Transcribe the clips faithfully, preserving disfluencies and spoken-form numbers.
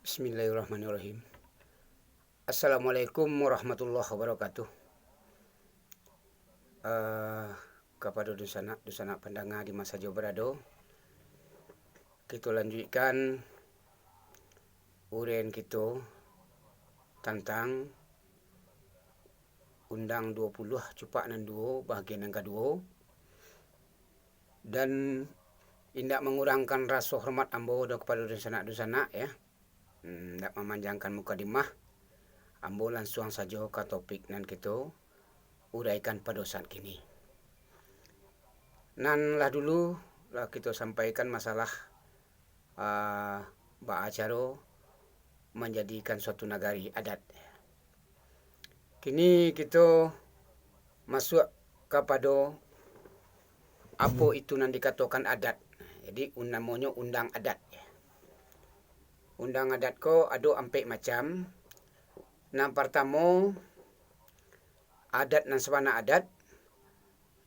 Bismillahirrahmanirrahim. Assalamualaikum warahmatullahi wabarakatuh. Eh, kapado dunsanak, dunsanak pandanga di ma sajo barado, kito lanjuikkan uraian kito tantang Undang duo puluah Cupak Nan Duo, bahagian nan kaduo. Dan indak mangurangkan raso hormat ambo do kapado dunsanak-dunsanak, ya. Hmm, indak mamanjangkan mukadimah, ambo lansuang sajo ka topik nan kito uraikan pado saat kini. Nan lah dulu lah kito sampaikan masalah, ah, baa caro manjadikan suatu nagari adat. Kini kito masuak kapado apo itu nan dikatokan adat. Jadi, un-, namonyo undang adat. Undang adat ko ado ampek macam. Nan partamo, adat nan sabana adat.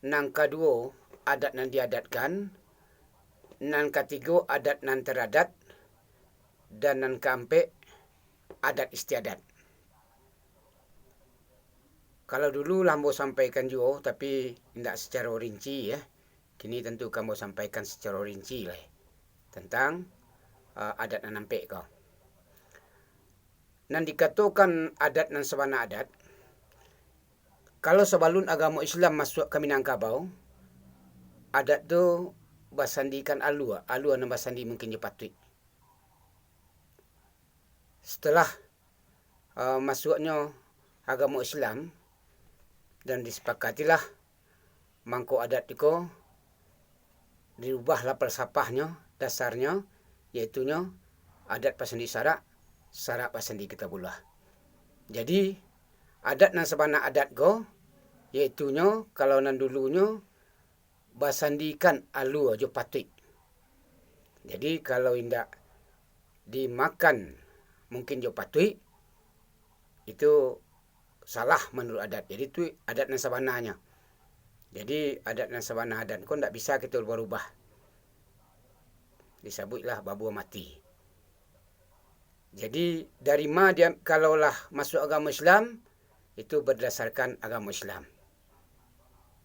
Nan kaduo, adat nan diadatkan. Nan katigo, adat nan taradat. Dan nan kaampek, adat istiadat. Kalau dulu lah ambo sampaikan juo, tapi indak sacaro rinci, ya. Kini tantu ka ambo sampaikan sacaro rinci lai tantang, eh, adat nan ampek ko. Nan dikatokan adat nan sabana adat, kalau sabalun agamo Islam masuak ka Minangkabau, adat tu basandikan alua, alua nan basandi mungkin jo patuik. Setelah, eh, masuaknyo agamo Islam, dan disepakatilah mangko adat iko dirubahlah palsapahnyo, dasarnyo, yaitunyo adat pasandi sarak, sarak pasandi kitabullah. Jadi, adat nan sabana adat ko, yaitunyo kalau nan dulunyo basandikan alua jo patuik. Jadi, kalau indak dimakan mungkin jo patuik, itu salah manuruik adat. Jadi, tu adat nan sabananyo. Jadi, adat nan sabana adat ko ndak bisa kito rubah-rubah. Disabuiklah babuah mati. Jadi, dari ma dia, kalau lah masuak agamo Islam, itu bardasarkan agamo Islam.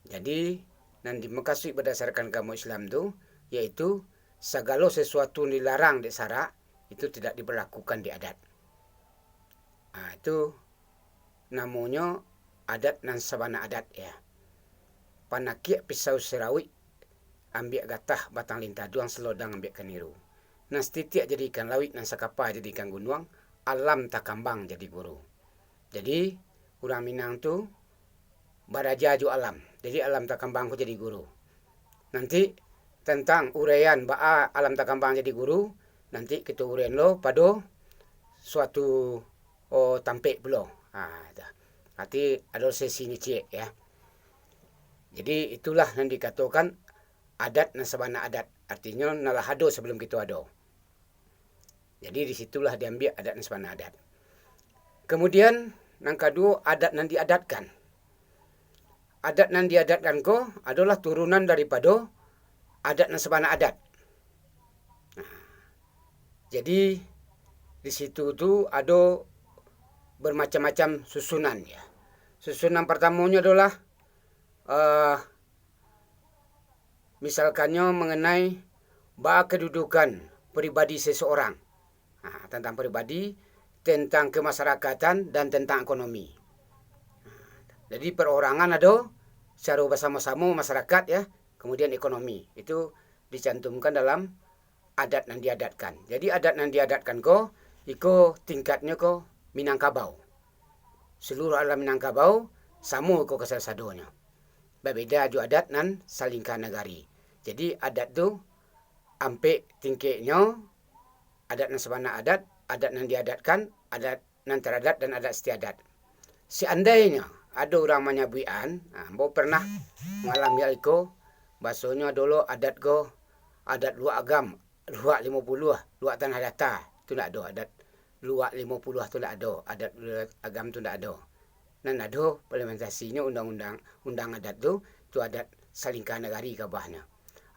Jadi, nan dimakasuik bardasarkan agamo Islam tu, yaitu sagalo sesuatu nan dilarang dek sarak, itu tidak diberlakukan di adat. Ah, itu namonyo adat nan sabana adat, ya. Panakiak pisau sirawik, ambiak gatah batang lintaduang, salodang ambiak kaniru. Nan satitiak jadikan lawik, nan sakapa jadikan gunuang, alam takambang jadi guru. Jadi, urang Minang tu baraja jo alam. Jadi, alam takambang ko jadi guru. Nanti tantang uraian baa alam takambang jadi guru, nanti kito uraian lo pado suatu, oh, tampek pulo. Ha, tu. Nanti ado sesi ni ciek, ya. Jadi, itulah nan dikatokan adat nan sabana adat. Artinyo, nan lah ado sabalum kito ado. Jadi, di situlah diambiak adat nan sabana adat. Kemudian, nan kaduo, adat nan diadatkan. Adat nan diadatkan ko adolah turunan daripado adat nan sabana adat. Nah, jadi, di situ tu ado bermacam-macam susunan, ya. Susunan partamonyo adolah, eh, misalkannyo, mengenai baa kedudukan pribadi seseorang. Ha, tentang pribadi, tentang kemasyarakatan, dan tentang ekonomi. Ha, jadi, perorangan ado, secara basamo-samo masyarakat, ya, kemudian ekonomi. Itu dicantumkan dalam adat nan diadatkan. Jadi, adat nan diadatkan ko, iko tingkatnyo ko Minangkabau. Seluruh alam Minangkabau samo iko kasadosadonyo. Babeda jo adat nan salingka nagari. Jadi, adat tu ampek tingkeknyo, adat nan sabana adat, adat nan diadatkan, adat nan taradat, dan adat istiadat. Seandainyo ado urang manyabuikan, ha, ambo pernah mangalami hal iko, basonyo ado lo adat ko, adat Luak Agam, Luak Limo Puluah, Luak Tanah Data, tu ndak ado adat Luak Limo Puluah tu, ndak ado, adat Luak Agam tu ndak ado. Nan ado implementasinyo undang-undang, undang adat tu, tu adat salingka nagari kabahnyo.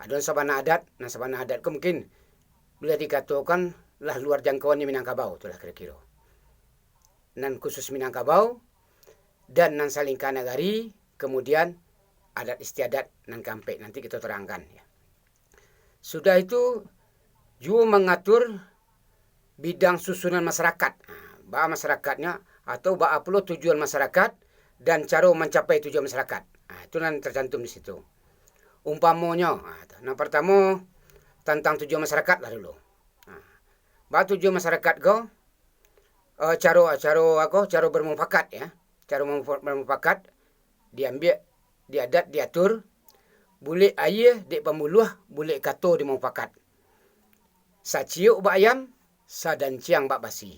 Ado nan sabana adat, nan sabana adat ko mungkin buliah dikatokan lah luar jangkauan di Minangkabau tu lah kiro-kiro. Nan khusus Minangkabau, dan nan salingka nagari, kemudian adat istiadat nan kaampek nanti kito terangkan, ya. Sudah itu, juo mangatur bidang susunan masyarakat. Ha, baa masyarakatnyo, atau baa pulo tujuan masyarakat, dan caro mancapai tujuan masyarakat. Ha, itu nan tercantum di situ. Umpamonyo, ha, tu. Nan partamo, tantang tujuan masyarakat lah dulu. Ha, baa tujuan masyarakat ko, eh, caro, caro, ako, caro bermufakat, ya. Caro bermufa-, bermufakat, diambiak, diadat, diatur, bulek aia dek pambuluah, bulek kato di mufakat. Saciok bak ayam, sadanciang bak basi.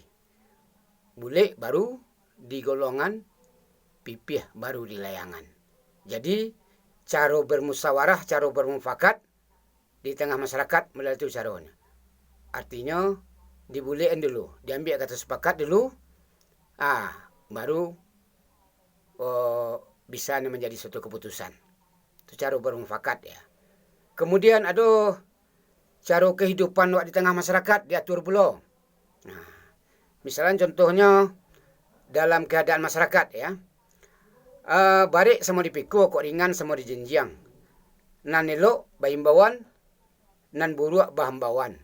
Bulek baru di golongan, pipiah baru di layangan. Jadi, caro bermusyawarah, caro bermufakat di tangah masyarakat model tu caronyo. Artinyo, dibulekan dulu, diambiak kato sapakat dulu, ah, baru, oh, bisa nyo manjadi suatu kaputusan. Tu caro bermufakat, ya. Kemudian ado caro kahidupan awak di tangah masyarakat diatur pulo. Nah, misalkan contohnyo dalam keadaan masyarakat, ya. Eh, barek samo dipikua, kok ringan samo dijinjiang. Nan elok baimbauan, nan buruak bahambauan.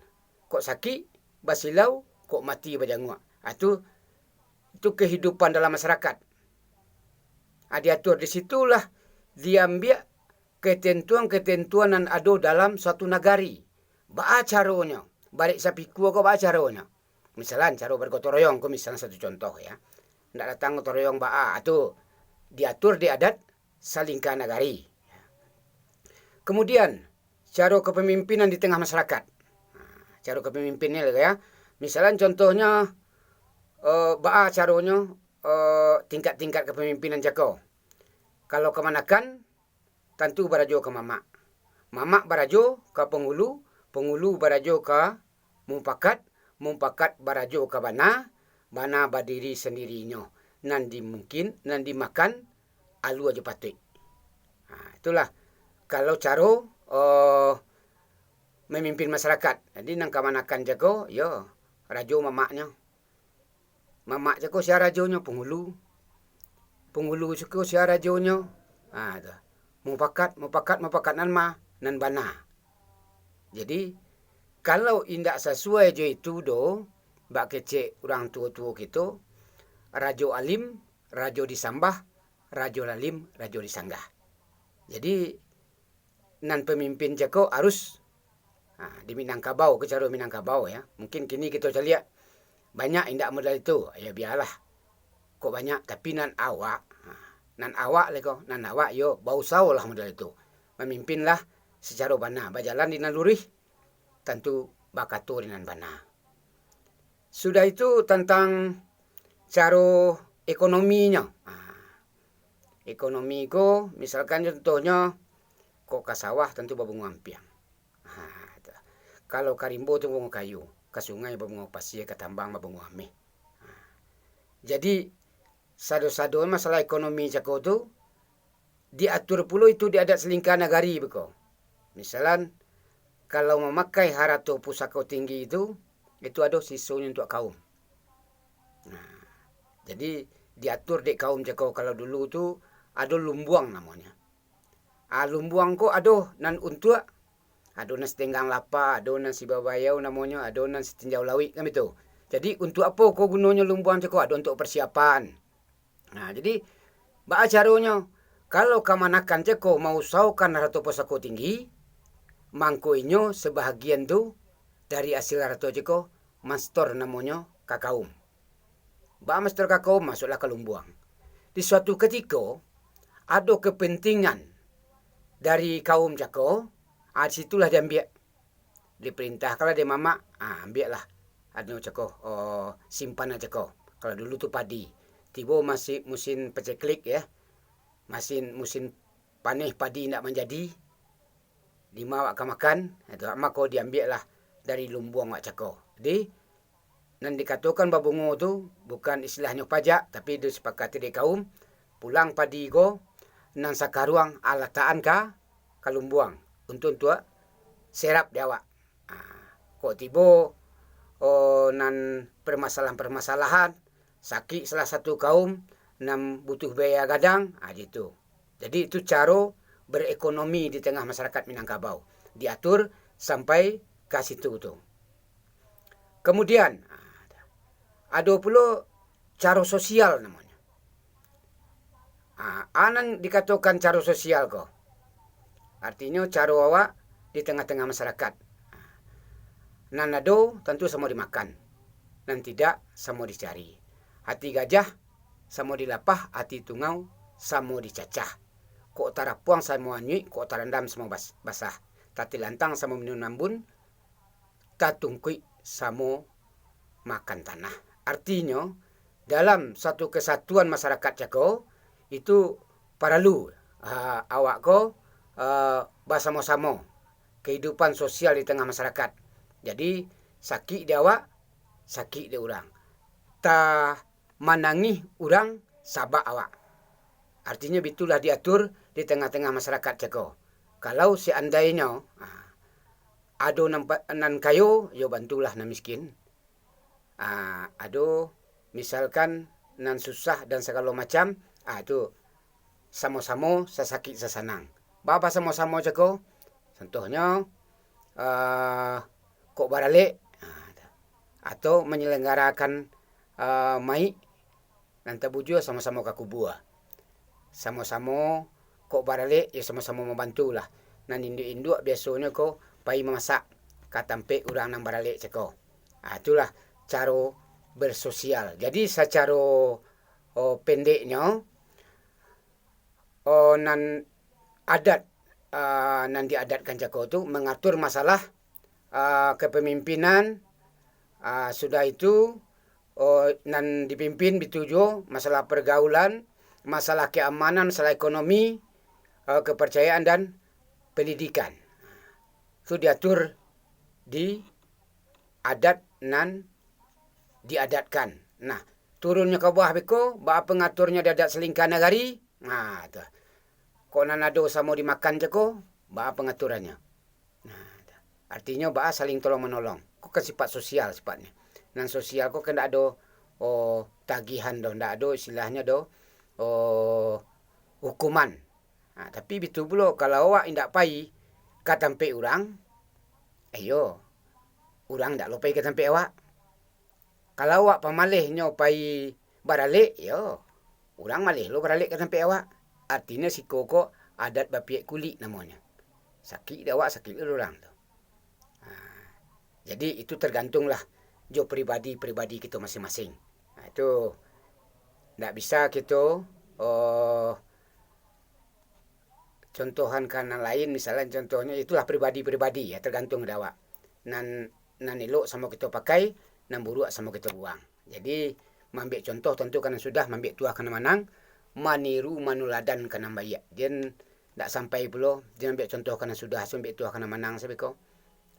Kok sakik basilau, kok mati bajanguak. Ah, tu, tu kahidupan dalam masyarakat. Ah, diatur di situlah diambiak ketentuan-ketentuan nan ado dalam suatu nagari. Baa caronyo? Barek sapikua ko baa caronyo? Misalkan caro bagotong royong ko misalkan satu contoh, ya. Ndak datang gotong royong baa, tu diatur di adat salingka nagari. Kemudian, caro kepemimpinan di tangah masyarakat. Nah, caro kepemimpinan lah, ya. Misalkan contohnyo, eh, baa caronyo, eh, tingkat-tingkat kepemimpinan cako. Kalau kamanakan, tantu barajo ka mamak. Mamak barajo ka pangulu, pangulu barajo ka mupakat, mupakat barajo ka bana, bana badiri sandirinyo, nan dimungkin, nan dimakan alua jo patuik. Ha, itulah kalau caro, eh, mamimpin masyarakat. Jadi, nan kamanakan jago, yo, rajo mamaknyo. Mamak cako sia rajonyo? Pangulu. Pangulu cako sia rajonyo? Ha, tu. Mupakat, mupakat, mupakat nan ma, nan bana. Jadi, kalau indak sasuai jo itu doh, bak kecek urang tuo-tuo kito, rajo alim, rajo disambah, rajo lalim, rajo disanggah. Jadi, nan pamimpin cako arus, ha, di Minangkabau, ko caro Minangkabau, ya. Mungkin kini kito caliak banyak indak modal itu, ya bialah. Kok banyak, tapi nan awak, ha, nan awak lai ko, nan awak yo bausaholah modal itu. Mamimpinlah sacaro bana, bajalan di nan luruih, tantu bakato di nan bana. Sudah itu tantang caro ekonominyo. Ha. Ekonomi ko, misalkan contohnyo, kok ka sawah tantu babungo ampiang. Ha, tu. Kalau ka rimbo tu babungo kayu, ka sungai babungo pasia, ka tambang babungo ameh. Ha. Jadi, sado-sado masalah ekonomi cako tu, diatur pulo itu di adat salingka nagari beko. Misalan, kalau mamakai harato pusako tinggi itu, itu ado sisonyo untuak kaum. Nah, jadi diatur dek kaum cako, kalau dulu tu ado lumbuang namonyo. Ah, lumbuang ko ado nan untuak, ado nan satenggang lapa, ado nan sibabayau namonyo, ado nan satinjau lauik, kan bitu. Jadi, untuak apo ko gunonyo lumbuang cako? Ado untuak persiapan. Nah, jadi, baa caronyo? Kalau kamanakan cako mausahokan harato pusako tinggi, mangko inyo sabahagian tu dari asil harato cako mastor namonyo ka kaum. Baa mastor ka kaum, masuaklah ka lumbuang. Di suatu katiko, ado kapantingan dari kaum cako, ah, di situlah diambiak. Diparintahkanlah dek mamak, ah, ambiaklah, anu cako, oh, simpanan cako. Kalau dulu tu padi. Tibo masi-, musin paceklik, ya. Masin, musin paneh padi indak manjadi. Dima awak ka makan, itu, mako diambiaklah dari lumbuang awak cako. Jadi, nan dikatokan babungo tu bukan istilahnyo pajak, tapi disepakati dek kaum, pulang padi ko nan sakaruang alatakan ka, ka lumbuang, untuak, untuak serap di awak. Ah, kok tibo, oh, permasalahan-permasalahan, sakik salah satu kaum, nan butuh biaya gadang, ha, gitu. Jadi, itu caro berekonomi di tengah masyarakat Minangkabau. Diatur sampai ka situ tu. Kemudian, ha, ado pulo caro sosial namonyo. Ha, a nan dikatokan caro sosial ko, artinyo caro awak di tengah-tengah masyarakat. Nan ado tantu samo dimakan, nan tidak samo dicari. Ati gajah samo dilapah, ati tungau samo dicacah. Kok tarapuang samo anyuik, kok tarandam samo bas-, basah. Tatilantang samo minun ambun, tatungkuik samo makan tanah. Artinyo, dalam satu kesatuan masyarakat cako, itu paralu, ah, awak ko, ah, basamo-samo kehidupan sosial di tengah masyarakat. Jadi, sakik di awak, sakik di urang. Ta manangih urang sabak awak. Artinyo, bitulah diatur di tengah-tengah masyarakat cako. Kalau seandainyo, ah, ado nan pa-, nan kayo, yo bantulah nan miskin. Ah, ado, misalkan, nan susah dan sagalo macam, ah, tu samo-samo sasakik sasanang. Baa samo-samo cako? Contohnyo, ah, kok baralek, ah, atau manyelenggarakan, ah, maik, nan tabujua samo-samo ka kubua. Samo-samo kok baralek, yo samo-samo mambantulah. Nan induak-induak biasonyo ko pai mamasak ka tampek urang nan baralek cako. Ah, itulah caro bersosial. Jadi, sacaro, oh, pendeknyo, oh, nan adat, ah, nan diadatkan cako tu mangatur masalah, ah, kepemimpinan, ah, sudah itu, oh, nan dipimpin bitu juo masalah pergaulan, masalah keamanan, masalah ekonomi, ah, kepercayaan dan pendidikan. Tu diatur di adat nan diadatkan. Nah, turunnyo ka bawah beko, baa pangaturnyo di adat salingka nagari? Nah, tu. Kok nan ado samo dimakan cako, baa pangaturannyo? Nah, tu. Artinyo, baa saling tolong-manolong. Ko kan sifat sosial sifatnyo. Nan sosial ko kan ndak ado, oh, tagihan doh, ndak ado istilahnyo doh, oh, hukuman. Nah, tapi bitu pulo, kalau awak indak pai ka tampek urang, iyo, urang ndak lo pai ka tampek awak. Kalau awak pamalehnyo pai baralek, yo, urang maleh lo baralek ka tampek awak. Artinyo, siko ko adat bapiak kulik namonyo. Sakik di awak, sakik di urang tu. Ha, jadi, itu tergantunglah jo pribadi-pribadi kito masing-masing. Ha, itu ndak bisa kito, oh, contohan ka nan lain, misalnya contohnyo itulah pribadi-pribadi, ya, tergantung dari awak. Nan, nan elok samo kito pakai, nan buruak samo kito buang. Jadi, maambiak contoh tantu ka nan sudah, maambiak tuah ka nan manang, maniru manuladan ka nan baiak. Jan ndak sampai pulo, jan ambiak contoh ka nan sudah, asuah ambiak tuah ka nan manang sabiko.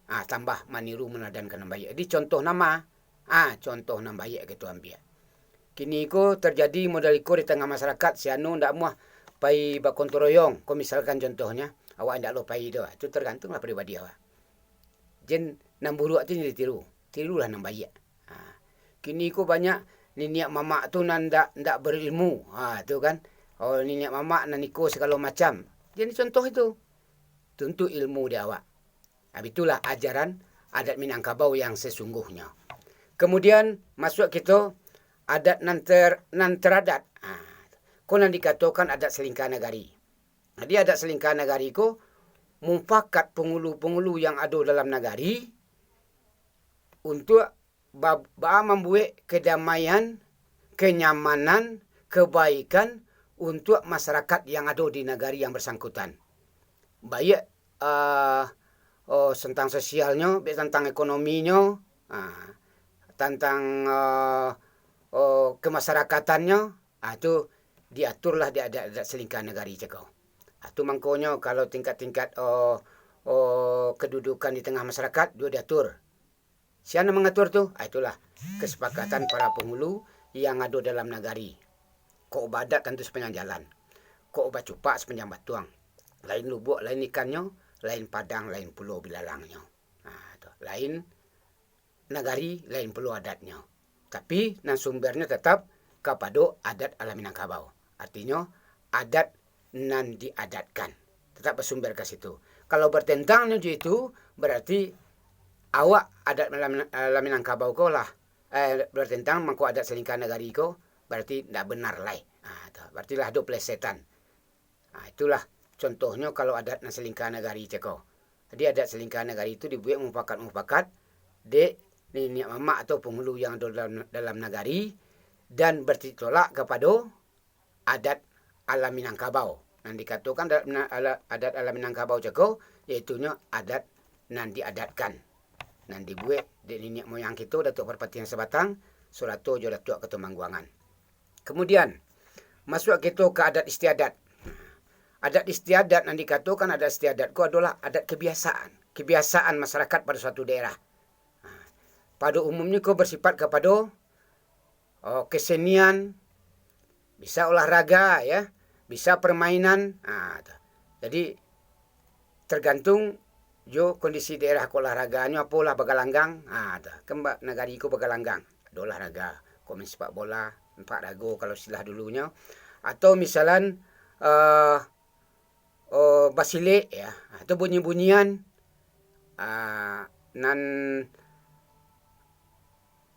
Ah, tambah maniru manuladan ka nan baiak. Jadi, contoh nan ma, ah, contoh nan baiak kito ambiak. Kini ko terjadi model iko di tengah masyarakat, si anu ndak amuah pai bakontong royong. Ko misalkan contohnya, awak indak lo pai tu. Itu tergantunglah pribadi awak. Jan nan buruak tu jan ditiru. Tirulah nan baiak. Ha. Kini ko banyak niniak mamak tu nan ndak, ndak berilmu. Ha, tu kan. Oh, niniak mamak nan iko sagalo macam. Jadi contoh itu. Tuntut ilmu di awak. Ha, itulah ajaran adat Minangkabau yang sesungguhnyo. Kemudian, masuak kito adat nan ter-, nan teradat. Ha, ko nan dikatokan adat salingka nagari. Jadi, adat salingka nagari ko mupakat pangulu-pangulu yang ado dalam nagari untuak ba-, baa mambuek kedamaian, kenyamanan, kebaikan untuak masyarakat yang ado di nagari yang bersangkutan. Baiak, ah, oh, tantang sosialnyo, baiak tantang ekonominyo, ah, tantang, ah, oh, kemasyarakatannyo, ah, tu diaturlah di adat-adat salingka nagari cako. Ah, tu mangkonyo kalau tingkat-tingkat, oh, oh, kedudukan di tengah masyarakat, juo diatur. Sia nan mangatur tu? Ah, itulah kesepakatan para pangulu yang ado dalam nagari. Kok baadat tantu sapanjang jalan. Kok bacupak sapanjang batuang. Lain lubuak, lain ikannyo, lain padang, lain pulo bilalangnyo. Ah, tu. Lain nagari lain pulo adatnyo. Tapi, nan sumbernyo tatap kapado adat alam Minangkabau. Artinyo, adat nan diadatkan. Tatap basumber ka situ. Kalau bertentangnyo jo itu, berarti awak adat alam, alam Minangkabau ko lah, eh, bertentang mangko adat salingka nagari ko, berarti ndak benar lai. Ha, tu. Berarti lah ado pelesetan. Ha, itulah contohnyo kalau adat nan salingka nagari cako. Jadi, adat salingka nagari tu dibuek mufakat-mufakat dek niniak mamak atau penghulu yang ado dalam, dalam nagari, dan bertitolak kapado adat alam Minangkabau. Nan dikatokan adat, ala-, adat alam Minangkabau cako, yaitunyo adat nan diadatkan, nan dibuek dek niniak moyang kito, Datuak Parpatiah Sabatang, sarato jo Datuak Katumangguangan. Kemudian, masuak kito ka adat istiadat. Adat istiadat nan dikatokan adat istiadat ko adolah adat kebiasaan, kebiasaan masyarakat pada suatu daerah. Pada umumnyo ko bersifat kapado, oh, kesenian, bisa olahraga, ya, bisa permainan. Ha, tu. Jadi, tergantung jo kondisi daerah ko, olahraganya apolah bagalanggang. Ha, tu. Kan ba-, nagari ko bagalanggang. Ado olahraga, ko main sepak bola, empat rago kalau istilah dulunyo. Atau misalan, eh, oh, basilek, ya, atau bunyi-bunyian, ah, nan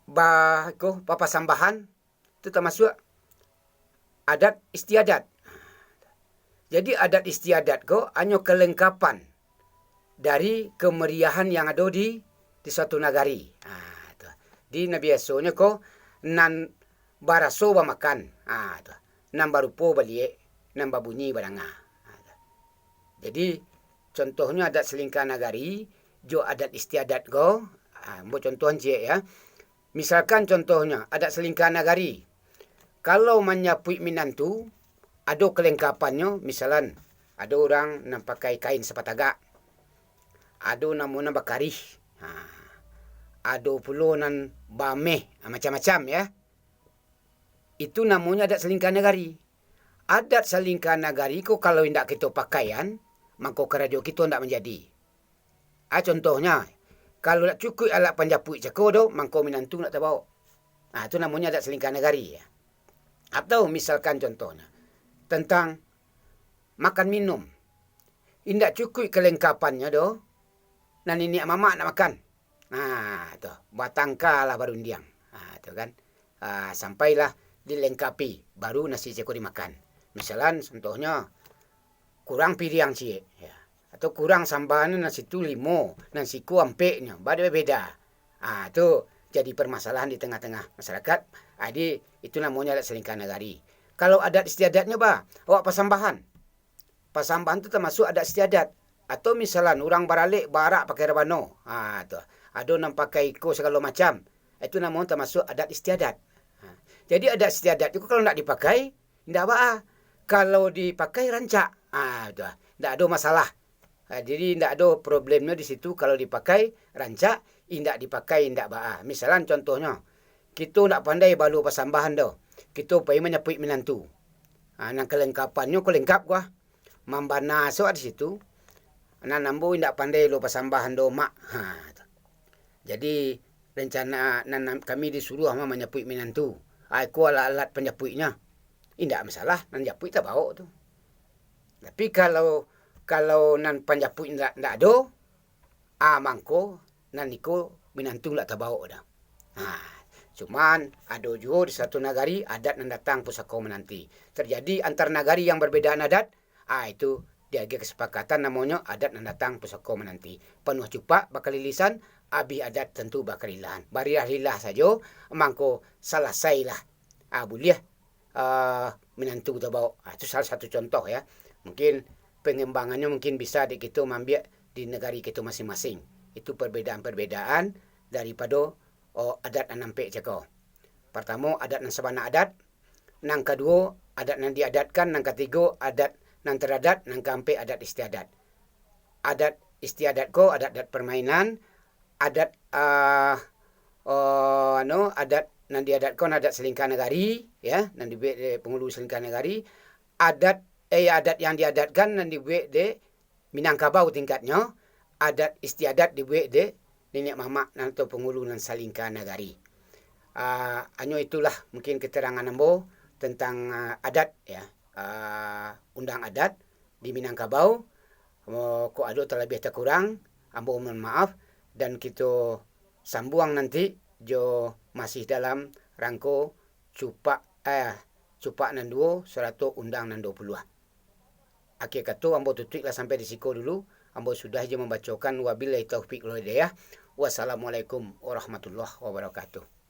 ba-, ko, bapasambahan, tu tamasuak adat istiadat. Jadi, adat istiadat ko hanyo kelengkapan dari kemeriahan yang ado di, di suatu nagari. Ha, tu. Di, nah, biasonyo ko nan baraso bamakan. Ha, tu. Nan barupo baliek, nan babunyi badanga. Ha, tu. Jadi, contohnyo adat salingka nagari jo adat istiadat ko, ha, ambo contoh ciek, ya. Misalkan contohnyo, adat salingka nagari. Kalau manjapuik minantu, ado kelengkapannyo, misalan, ado urang nan pakai kain sapatagak, ado namo nan bakarih, ha, ado pulo nan baameh, ha, macam-macam, ya. Itu namonyo adat salingka nagari. Adat salingka nagari ko kalau indak kito pakaian, mangko karajo kito indak manjadi. Ah, contohnyo, kalau ndak cukuik alat panjapuik cako do, mangko minantu ndak tabao. Ah, tu namonyo adat salingka nagari. Atau misalkan contohnyo, tentang makan minum. Indak cukuik kelengkapannyo do, nan niniak mamak nak makan. Nah, tu, batangkalah barundiang. Ah, tu kan. Ah, sampailah dilengkapi, baru nasi cako dimakan. Misalan, contohnyo, kurang piriang ciek, ya. Atau kurang samba, nan situ limo, nan siko ampeknyo, bada-, beda. Ah, tu jadi permasalahan di tengah-tengah masyarakat. Jadi, itu namonyo adat salingka nagari. Kalau adat istiadatnyo, bah, awak pasambahan. Pasambahan tu tamasuak adat istiadat. Atau misalan, urang baralek, baarak pakai rabano. Ha, tu. Ado nan pakai iko sagalo macam. Itu namonyo tamasuak adat istiadat. Ha. Jadi, adat istiadat tu kalau ndak dipakai, indak baa. Kalau dipakai, rancak. Ha, tu. Ndak ado masalah. Ha, jadi, indak ado problemnyo di situ kalau dipakai, rancak. Indak dipakai, indak baa. Misalan, contohnyo, kito ndak pandai balo pasambahan doh. Kito pai manjapuik minantu. Ha, nan kalengkapannyo ko lengkap ko ah. Mambana sok di situ. Nan ambo indak pandai lo pasambahan do, Mak. Ha, tu. Jadi, rencana nan, nan kami disuruah mah manjapuik minantu. Ai, ko alat-alat panjapuiknyo. Indak masalah, nan japuik tabao tu. Tapi kalau, kalau nan panjapuik indak, indak ado, ah, mangko nan iko minantu indak tabao doh. Ha, cuman ado juo di satu nagari adat nan datang pusako mananti. Terjadi antar nagari yang berbedaan adat, ah, itu diagiah kesepakatan namonyo adat nan datang pusako mananti. Panuah cupak bakali lisan, abih adat tantu bakali lilahan. Barilah-rilah sajo, mangko salasailah. Ah, buliah, ah, minantu tabao. Ah, itu salah satu contoh, ya. Mungkin pangambangannyo mungkin bisa dek kito maambiak di nagari kito masing-masing. Itu perbedaan-perbedaan daripado, oh, adat nan ampek cako. Partamo, adat nan sabana adat. Nan kaduo, adat nan diadatkan. Nan katigo, adat nan taradat. Nan kaampek, adat istiadat. Adat istiadat ko adat-adat permainan, adat, ah, oh, anu, adat nan diadatkan adat salingka nagari, ya, nan dibuek dek pangulu salingka nagari, adat, eh, adat yang diadatkan nan dibuek dek Minangkabau tingkatnyo, adat istiadat dibuek dek niniak mamak nan atau pangulu nan salingka nagari. Ah, hanyo itulah mungkin keterangan ambo tentang, ah, adat, ya, ah, undang adat di Minangkabau. Oh, kok ado talabiah takurang, ambo mohon maaf, dan kito sambuang nanti jo masih dalam rangko cupak, eh, cupak nan duo sarato undang nan duo puluah. Akhir kato, ambo tutuiklah sampai di siko dulu. Ambo sudah jo mambacokan, wabillahi taufik wal hidayah. Wassalamualaikum warahmatullahi wabarakatuh.